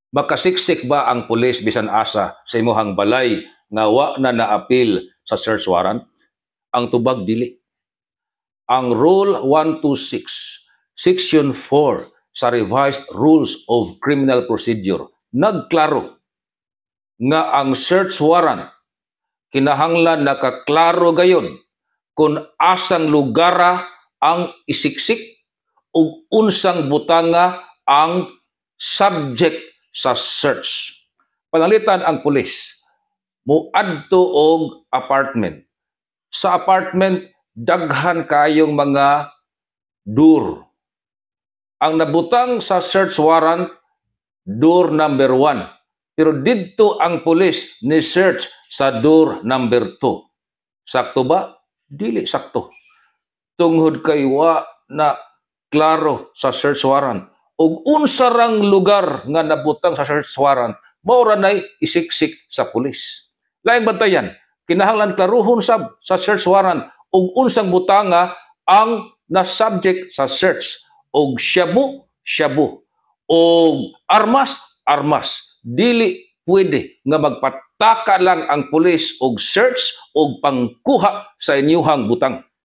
Makasiksik ba ang pulis bisan asa sa imuhang balay nga wa na naapil sa search warrant? Ang tubag, dili. Ang Rule 126, Section 4 sa Revised Rules of Criminal Procedure nagklaro nga ang search warrant kinahanglan nakaklaro gayon kung asang lugara ang isiksik ug unsang butanga ang subject sa search. Pananglitan ang pulis muadto og apartment. Sa apartment, daghan kayong mga door. Ang nabutang sa search warrant, door number 1. Pero didto ang pulis ni search sa door number 2. Sakto ba? Dili sakto. Tungod kay wa na klaro sa search warrant. Ug unsa rang lugar nga nabutang sa search warrant, mao ra nay isiksik sa pulis. Laing bantayan, kinahanglan klaruhon sab sa search warrant ug unsang butanga ang na subject sa search. Og shabu, shabu. Og armas, armas. Dili pwede nga magpataka lang ang pulis og search og pangkuha sa inyuhang butang.